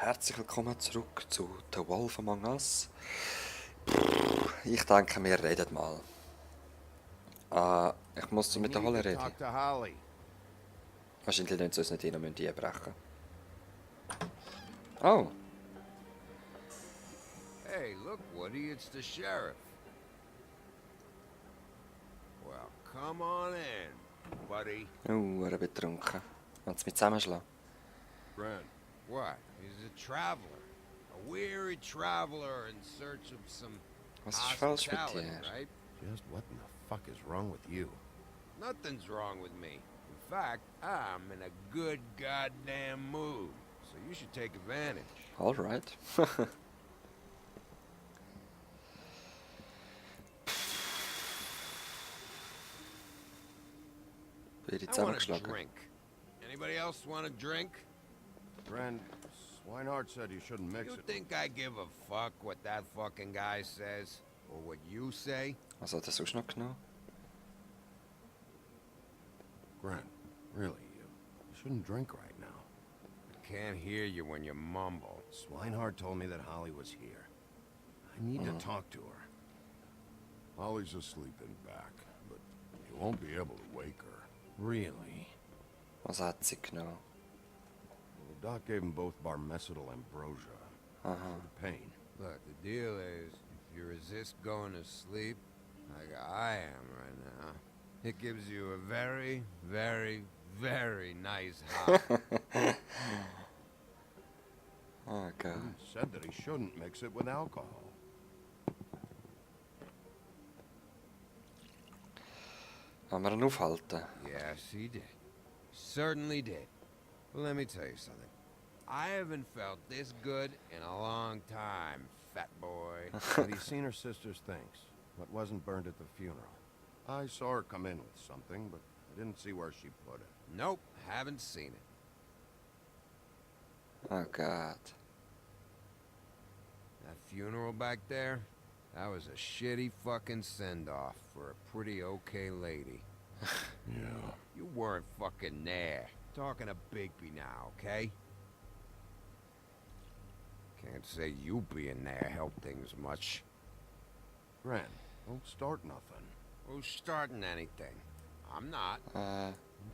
Herzlich willkommen zurück zu The Wolf Among Us. Ich denke, wir reden mal. Ich muss mit der Holle reden. Wahrscheinlich nicht, sonst nicht hin und müssen die einbrechen. Oh. Hey, look, Woody, it's the sheriff. Well, come on in, buddy. Er betrunken. Willst du mich zusammenschlagen? Brent. What? He's a traveler. A weary traveler in search of some Was ist falsch mit hospitality, dir? right? Just what in the fuck is wrong with you? Nothing's wrong with me. In fact, I'm in a good goddamn mood. So you should take advantage. Alright. Bin ich I want a zusammengeschlagen? drink. Anybody else want a drink? Brent, Swinehart said you shouldn't mix You it. think I give a fuck what that fucking guy says? Or what you say? Was hat er sonst noch genommen? Brent, really, you shouldn't drink right now. I can't hear you when you mumble. Swinehart told me that Holly was here. I need to talk to her. Holly's asleep in back, but you won't be able to wake her. Really? Was hat sie genommen? Well, the doc gave them both barmecidal ambrosia for the pain. Look, the deal is, if you resist going to sleep, like I am right now, it gives you a very, very, very nice high. Oh god. He said that he shouldn't mix it with alcohol. Wollen wir ihn aufhalten? Yes, he did. Certainly did. But let me tell you something. I haven't felt this good in a long time, fat boy. Have you seen her sister's things? What wasn't burned at the funeral? I saw her come in with something, but I didn't see where she put it. Nope, haven't seen it. Oh god. That funeral back there, that was a shitty fucking send-off for a pretty okay lady. Yeah. You weren't fucking there. Talking to Bigby now, okay? Can't say you being there helped things much. Brent, don't start nothing. Who's starting anything? I'm not.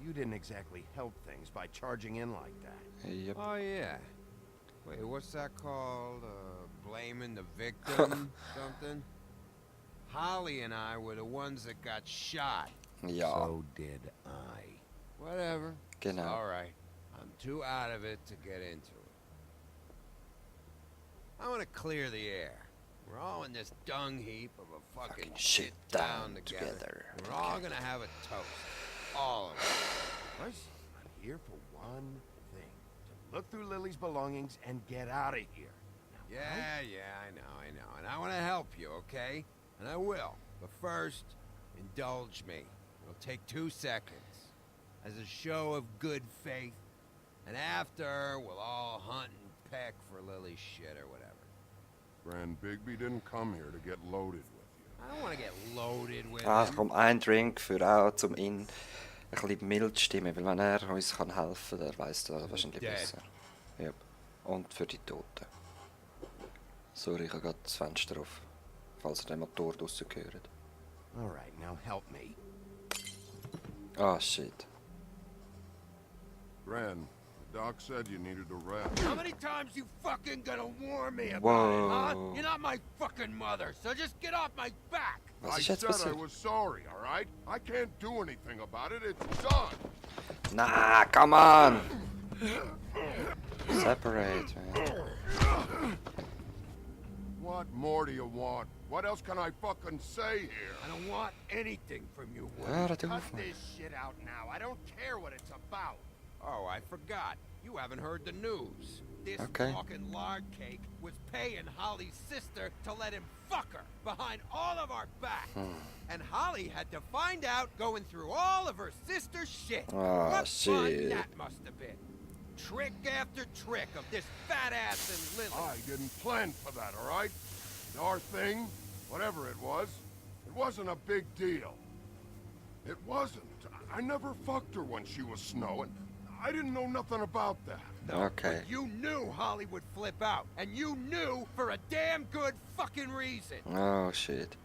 You didn't exactly help things by charging in like that. Yep. Oh, yeah. Wait, what's that called? Blaming the victim? Something? Holly and I were the ones that got shot. Ja, So did I. Whatever. genau. Alright. I'm too out of it to get into it. I want to clear the air. We're all in this dung heap of a fucking shit down together. We're all gonna have a toast. All of us. Listen, I'm here for one thing. To look through Lily's belongings and get out of here. Now, Yeah, I know. And I want to help you, okay? And I will. But first, indulge me. It'll take 2 seconds. As a show of good faith. And after, we'll all hunt and peck for Lily's shit or whatever. Brand Bigby didn't come here to get loaded with you. I don't want to get loaded with Ah, him. komm, ein Drink für auch, um ihn ein bisschen mild zu stimmen, weil wenn er uns kann helfen kann, der weiss das wahrscheinlich Dead. besser. Yep. Und für die Toten. Sorry, ich habe gerade das Fenster auf, falls ihr den Motor draussen hört. Alright, now help me. Ah, shit. Brand, the doc said you needed a rest. How many times you fucking gonna warn me about Whoa. it, huh? You're not my fucking mother, so just get off my back! Was I ist jetzt said I passiert? was sorry, all right? I can't do anything about it. It's done. Nah, come on! Separate, man. What more do you want? What else can I fucking say here? I don't want anything from you, Woody. Hör doch Cut auf, man. this shit out now. I don't care what it's about. Oh, I forgot. You haven't heard the news. This Okay. fucking lard cake was paying Holly's sister to let him fuck her behind all of our backs. And Holly had to find out going through all of her sister's shit. Ah, What fun shit. that must have been. Trick after trick of this fat ass and Lily. I didn't plan for that, all right? Our thing, whatever it wasn't a big deal. It wasn't. I never fucked her when she was snowing. I didn't know nothing about that. No, Okay. but you knew Holly would flip out. And you knew for a damn good fucking reason. Oh shit.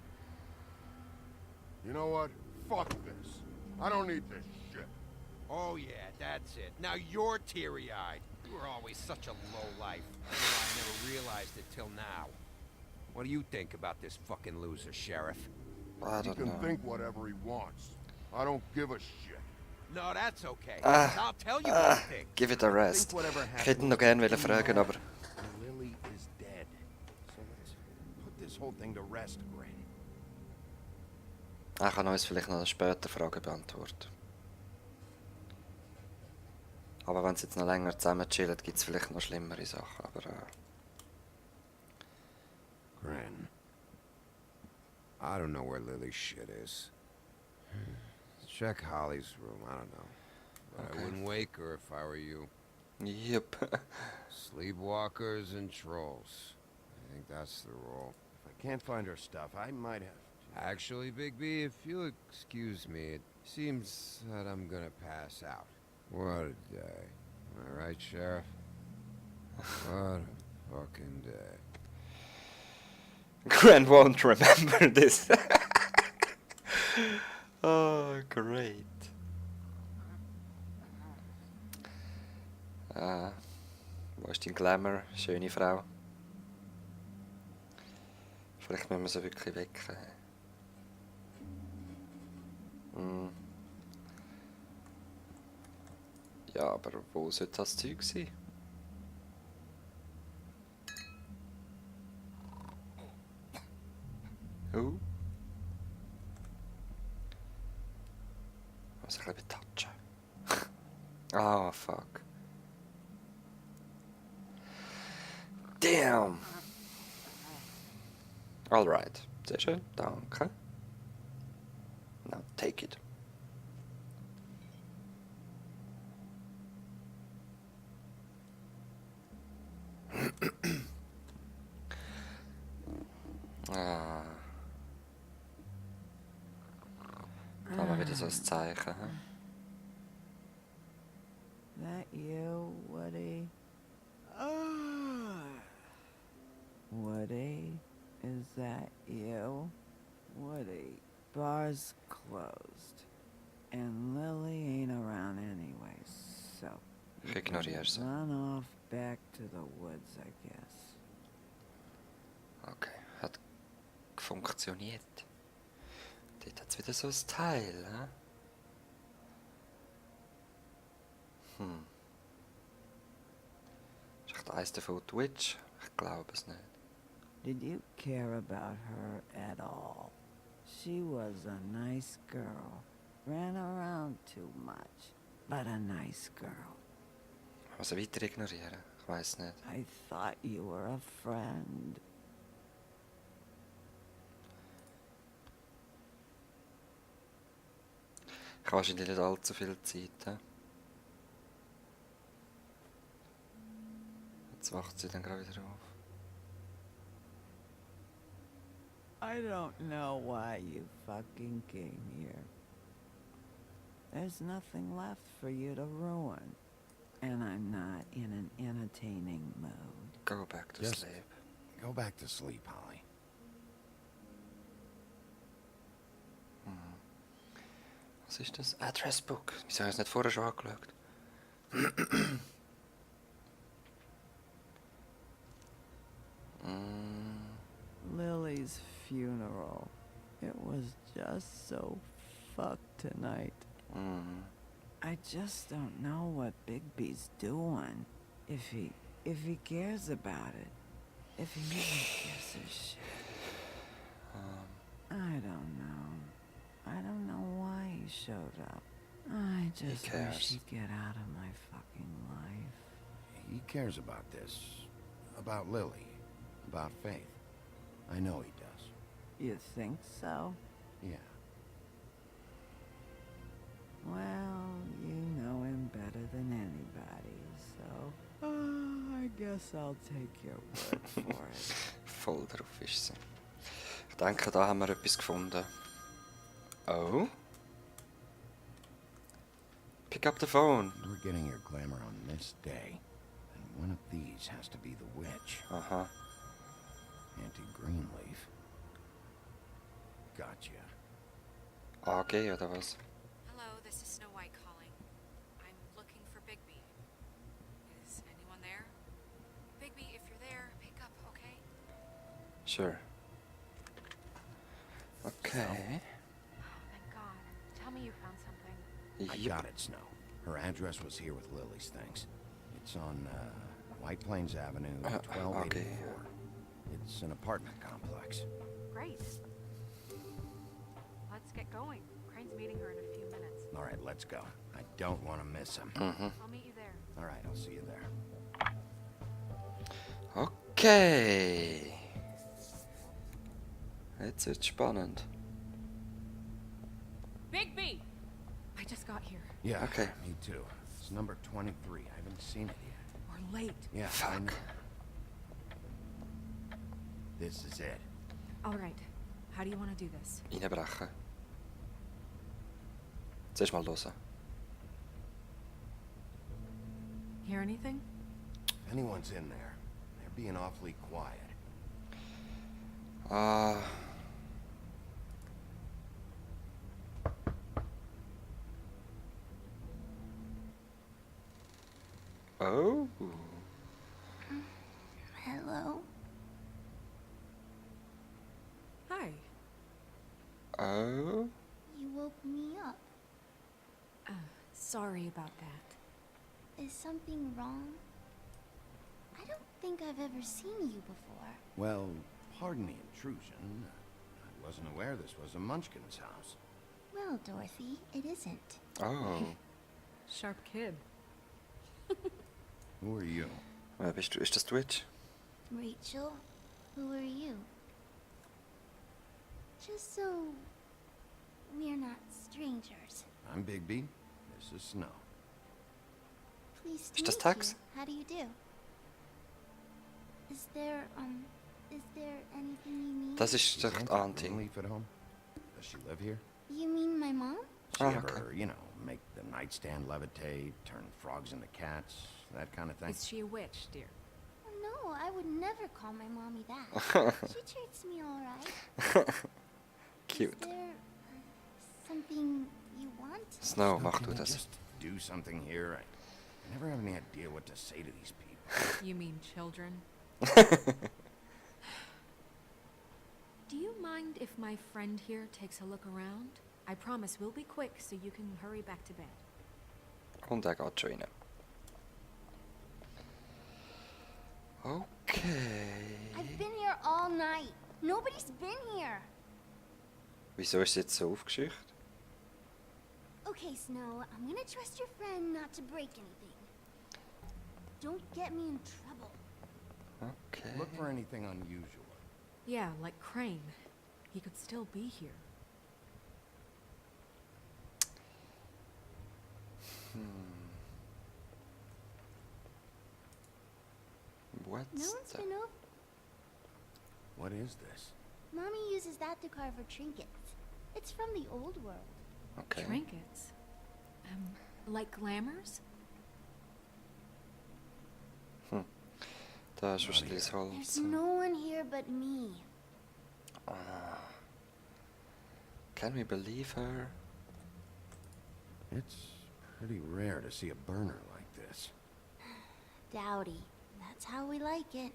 You know what? Fuck this. I don't need this shit. Oh yeah, that's it. Now you're teary-eyed. You were always such a lowlife. I never realized it till now. What do you think about this fucking loser, Sheriff? I He don't can know. think whatever he wants. I don't give a shit. No, that's okay. Ah, I'll tell you what I think. Give it a rest. Ich hätte ihn noch gerne fragen, aber... Lily is dead. So let's put this whole thing to rest, Gray. Er kann uns vielleicht noch später Fragen beantworten. Aber wenn sie jetzt noch länger zusammen chillen, gibt es vielleicht noch schlimmere Sachen. Aber Gran. I don't know where Lily's shit is. Check Holly's room, I don't know. But Okay. I wouldn't wake her if I were you. Yep. Sleepwalkers and trolls. I think that's the rule. If I can't find her stuff, I might have to. Actually, Big B, if you'll excuse me, it seems that I'm gonna pass out. What a day. Am I right, Sheriff? What a fucking day. Gran won't remember this. Oh, great. Wo ist dein Glamour, schöne Frau? Vielleicht müssen wir sie wirklich wecken. Hm. Ja, aber wo sollte das Zeug sein? Muss ich ein bisschen touchen. Ah, fuck. Damn! Alright. Sehr schön, danke. Now take it. Ah. Da haben wir wieder so ein Zeichen. Hm? That you, Woody? Woody? Is that you? Woody, bar's closed. And Lily ain't around anyway, so... you Ich ignoriere can sie. Run off back to the woods, I guess. Okay, hat funktioniert. Dort hat es wieder so ein Teil. Hm. Ist echt eins davon die Witch? Ich glaube es nicht. Did you care about her at all? She was a nice girl. Ran around too much, but a nice girl. Ich muss sie weiter ignorieren. Ich weiß nicht. I thought you were a friend. Ich habe wahrscheinlich nicht allzu viel Zeit. Jetzt wacht sie dann gerade wieder auf. I don't know why you fucking came here. There's nothing left for you to ruin. And I'm not in an entertaining mood. Go back to Just- sleep. Go back to sleep, Holly. Was ist das? Addressbook. Wieso habe ich es nicht vorher schon angeschaut? Lily's funeral. It was just so fucked tonight. I just don't know what Bigby's doing. If he cares about it. If he even gives a shit. I don't know. I don't know why he showed up. I just cares. wish he'd get out of my fucking life. He cares about this. About Lily. About Faith. I know he does. You think so? Yeah. Well, you know him better than anybody, so... I guess I'll take your word for it. Voll drauf ist sie. Ich denke, da haben wir etwas gefunden. Oh? Pick up the phone. We're getting your glamour on this day. And one of these has to be the witch. Aha. Auntie Greenleaf. Gotcha. AG oder was? Hello, this is Snow White calling. I'm looking for Bigby. Is anyone there? Bigby, if you're there, pick up, okay? Sure. Okay. Oh, thank God. Tell me you found something. I Yep. got it, Snow. Her address was here with Lily's things. It's on, White Plains Avenue, 1284. It's an apartment complex. Great. Let's get going. Crane's meeting her in a few minutes. All right, let's go. I don't want to miss him. I'll meet you there. All right, I'll see you there. Okay. Jetzt wird's spannend. Bigby! I just got here. Yeah, Okay. me too. It's number 23. I haven't seen it yet. We're late. Yeah, I Fuck. know. This is it. All right. How do you want to do this? Reinbrechen. Zuerst mal hören. Hear anything? If anyone's in there, they're being awfully quiet. Oh. Hello? Hi. Oh. You woke me up. Sorry about that. Is something wrong? I don't think I've ever seen you before. Well, pardon the intrusion. I wasn't aware this was a Munchkin's house. Well, Dorothy, it isn't. Oh. Sharp kid. Who are you? Wer bist du? Ist das Twitch? Rachel, who are you? Just so we're not strangers. I'm Bigby. This is Snow. Pleased to Ist das meet Tax? you. How do you do? Is there anything you need? Das ist doch Auntie die Auntie. Greenleaf at home? Does she live here? You mean my mom? She Oh, ever, okay. you know, make the nightstand levitate, turn frogs into cats, that kind of thing? Is she a witch, dear? Oh, no, I would never call my mommy that. She treats me all right. Cute. Is there something you want? Snow, mach Can du you das. just do something here? I never have any idea what to say to these people. You mean children? Do you mind if my friend here takes a look around? I promise we'll be quick so you can hurry back to bed. Und er geht schon rein. Okay. I've been here all night. Nobody's been here. Wieso ist sie jetzt so aufgeschüchtert? Okay, Snow, I'm gonna trust your friend not to break anything. Don't get me in trouble. Okay. Look for anything unusual. Yeah, like Crane. He could still be here. No What's one's that? been over. What is this? Mommy uses that to carve her trinkets. It's from the old world. Okay. Trinkets? Like glamours? Da ist wahrscheinlich das Holz. There's no one here but me. Can we believe her? It's pretty rare to see a burner like this. Dowdy. That's how we like it.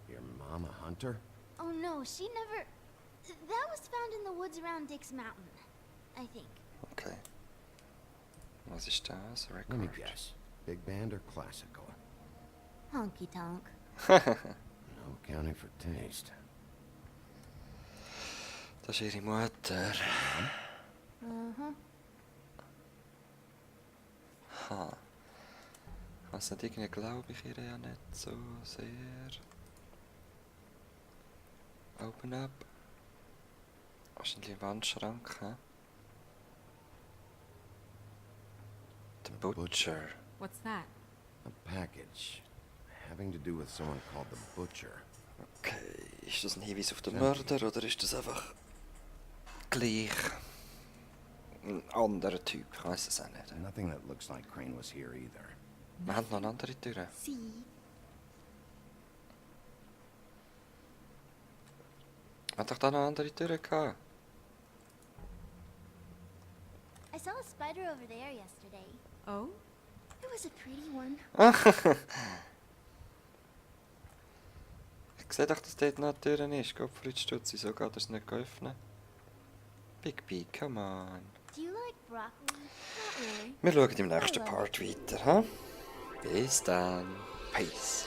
Your mom a hunter? Oh no, she never... That was found in the woods around Dick's Mountain, I think. Okay. Was ist das? Let me Record. guess. Big band or classical? Honky tonk. No accounting for taste. Das ist ihre Mutter. Uh-huh. Ha. Also irgendwie glaube ich ihr ja nicht so sehr. Open up. Wahrscheinlich ein Wandschrank, hä? The Butcher. What's that? A package having to do with someone called the Butcher. Okay, ist das ein Hinweis auf den Mörder oder ist das einfach gleich ein anderer Typ. Ich weiß es auch nicht. Nothing that looks like Crane was here either. Wir haben noch eine andere Tür. See? Hat doch da noch eine andere Tür gehabt? I saw a spider over there yesterday. Oh? It was a pretty one. Ich sehe doch, dass dort noch eine Tür ist. Gottfried Stutzi, so geht es nicht öffnen. Big B, come on. Do you like broccoli? Not really. Wir schauen im nächsten Part weiter. Ha? Bis dann. Peace.